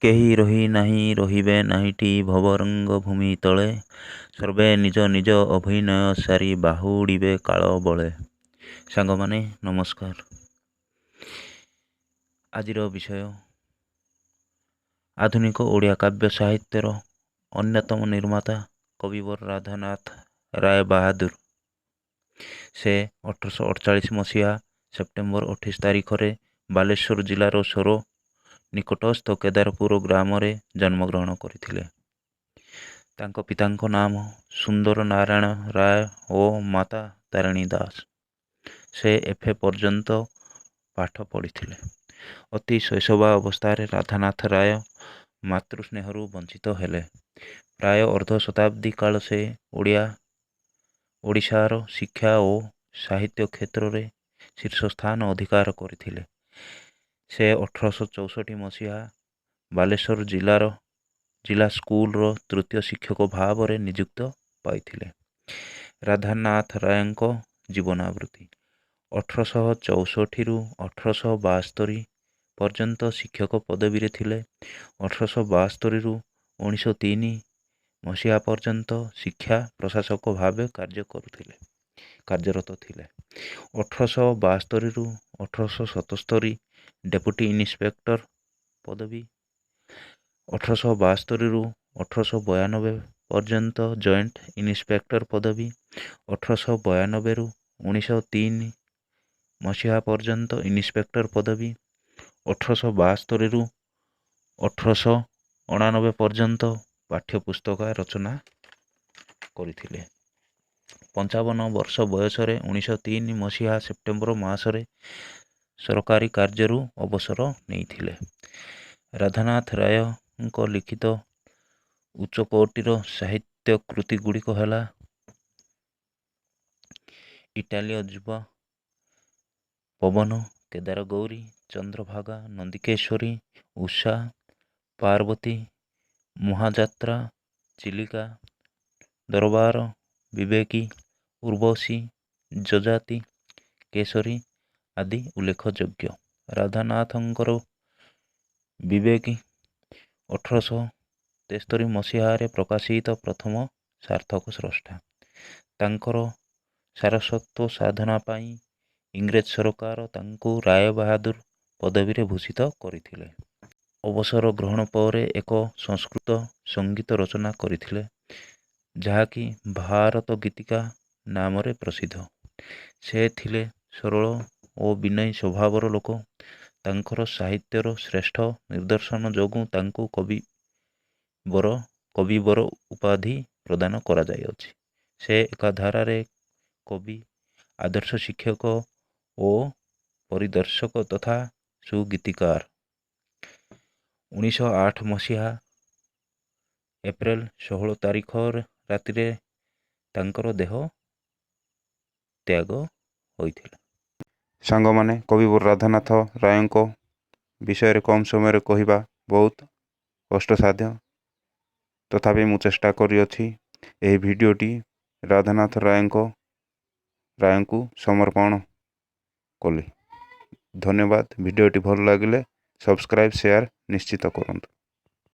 କେହି ରହି ନାହିଁ ରହିବେ ନାହିଁଟି ଭବରଙ୍ଗ ଭୂମି ତଳେ, ସର୍ବେ ନିଜ ନିଜ ଅଭିନୟ ସାରି ବାହୁଡ଼ିବେ କାଳ ବଳେ। ସାଙ୍ଗମାନେ ନମସ୍କାର। ଆଜିର ବିଷୟ ଆଧୁନିକ ଓଡ଼ିଆ କାବ୍ୟ ସାହିତ୍ୟର ଅନ୍ୟତମ ନିର୍ମାତା କବିବର ରାଧାନାଥ ରାୟ ବାହାଦୁର। ସେ 1848 ମସିହା ସେପ୍ଟେମ୍ବର 28 ତାରିଖରେ ବାଲେଶ୍ୱର ଜିଲ୍ଲାର ସୋର ନିକଟସ୍ଥ କେଦାରପୁର ଗ୍ରାମରେ ଜନ୍ମଗ୍ରହଣ କରିଥିଲେ। ତାଙ୍କ ପିତାଙ୍କ ନାମ ସୁନ୍ଦର ନାରାୟଣ ରାୟ ଓ ମାତା ତାରିଣୀ ଦାସ। ସେ ଏଫ୍ ଏ ପର୍ଯ୍ୟନ୍ତ ପାଠ ପଢ଼ିଥିଲେ। ଅତି ଶୈଶବା ଅବସ୍ଥାରେ ରାଧାନାଥ ରାୟ ମାତୃସ୍ନେହରୁ ବଞ୍ଚିତ ହେଲେ। ପ୍ରାୟ ଅର୍ଦ୍ଧ ଶତାବ୍ଦୀ କାଳ ସେ ଓଡ଼ିଶାର ଶିକ୍ଷା ଓ ସାହିତ୍ୟ କ୍ଷେତ୍ରରେ ଶୀର୍ଷସ୍ଥାନ ଅଧିକାର କରିଥିଲେ। ସେ 1864 ମସିହା ବାଲେଶ୍ୱର ଜିଲ୍ଲା ସ୍କୁଲର ତୃତୀୟ ଶିକ୍ଷକ ଭାବରେ ନିଯୁକ୍ତ ପାଇଥିଲେ। ରାଧାନାଥ ରାୟଙ୍କ ଜୀବନାବୃତ୍ତି 1864ରୁ 1872 ପର୍ଯ୍ୟନ୍ତ ଶିକ୍ଷକ ପଦବୀରେ ଥିଲେ। 1872ରୁ 1903 ମସିହା ପର୍ଯ୍ୟନ୍ତ ଶିକ୍ଷା ପ୍ରଶାସକ ଭାବେ କାର୍ଯ୍ୟ କରୁଥିଲେ, କାର୍ଯ୍ୟରତ ଥିଲେ। 1872ରୁ 1877 ଡେପୁଟି ଇନ୍ସପେକ୍ଟର ପଦବୀ, 1872ରୁ 1892 ପର୍ଯ୍ୟନ୍ତ ଜଏଣ୍ଟ ଇନ୍ସପେକ୍ଟର ପଦବୀ, 1892ରୁ 1903 ମସିହା ପର୍ଯ୍ୟନ୍ତ ଇନ୍ସପେକ୍ଟର ପଦବୀ, 1872ରୁ 1889 ପର୍ଯ୍ୟନ୍ତ ପାଠ୍ୟପୁସ୍ତକ ରଚନା କରିଥିଲେ। 55 ବର୍ଷ ବୟସରେ 1903 ମସିହା ସେପ୍ଟେମ୍ବର ମାସରେ ସରକାରୀ କାର୍ଯ୍ୟରୁ ଅବସର ନେଇଥିଲେ। ରାଧାନାଥ ରାୟଙ୍କ ଲିଖିତ ଉଚ୍ଚକୋଟୀର ସାହିତ୍ୟ କୃତି ଗୁଡ଼ିକ ହେଲା ଇଟାଲୀୟ ଯୁବା, ପବନ, କେଦାରଗୌରୀ, ଚନ୍ଦ୍ରଭାଗା, ନନ୍ଦିକେଶ୍ୱରୀ, ଉଷା, ପାର୍ବତୀ, ମହାଯାତ୍ରା, ଚିଲିକା, ଦରବାର, ବିବେକୀ, ଉର୍ବଶୀ, ଯଯାତି କେଶରୀ ଆଦି ଉଲ୍ଲେଖଯୋଗ୍ୟ। ରାଧାନାଥଙ୍କର ବିବେକୀ 1873 ମସିହାରେ ପ୍ରକାଶିତ ପ୍ରଥମ ସାର୍ଥକ ସ୍ରଷ୍ଟା। ତାଙ୍କର ସାରସ୍ୱତ ସାଧନା ପାଇଁ ଇଂରେଜ ସରକାର ତାଙ୍କୁ ରାୟବାହାଦୁର ପଦବୀରେ ଭୂଷିତ କରିଥିଲେ। ଅବସର ଗ୍ରହଣ ପରେ ଏକ ସଂସ୍କୃତ ସଙ୍ଗୀତ ରଚନା କରିଥିଲେ, ଯାହାକି ଭାରତ ଗୀତିକା ନାମରେ ପ୍ରସିଦ୍ଧ। ସେ ଥିଲେ ସରଳ ଓ ବିନୟୀ ସ୍ୱଭାବର ଲୋକ। ତାଙ୍କର ସାହିତ୍ୟର ଶ୍ରେଷ୍ଠ ନିଦର୍ଶନ ଯୋଗୁଁ ତାଙ୍କୁ କବିବର ଉପାଧି ପ୍ରଦାନ କରାଯାଇଅଛି। ସେ ଏକାଧାରାରେ କବି, ଆଦର୍ଶ ଶିକ୍ଷକ ଓ ପରିଦର୍ଶକ ତଥା ସୁଗୀତିକାର। 1908 ମସିହା ଏପ୍ରିଲ 16 ତାରିଖ ରାତିରେ ତାଙ୍କର ଦେହ ତ୍ୟାଗ ହୋଇଥିଲା। ସାଙ୍ଗମାନେ, କବିବର ରାଧାନାଥ ରାୟଙ୍କ ବିଷୟରେ କମ୍ ସମୟରେ କହିବା ବହୁତ କଷ୍ଟସାଧ୍ୟ। ତଥାପି ମୁଁ ଚେଷ୍ଟା କରିଅଛି। ଏହି ଭିଡ଼ିଓଟି ରାଧାନାଥ ରାୟଙ୍କୁ ସମର୍ପଣ କଲି। ଧନ୍ୟବାଦ। ଭିଡ଼ିଓଟି ଭଲ ଲାଗିଲେ ସବସ୍କ୍ରାଇବ୍, ସେୟାର ନିଶ୍ଚିତ କରନ୍ତୁ।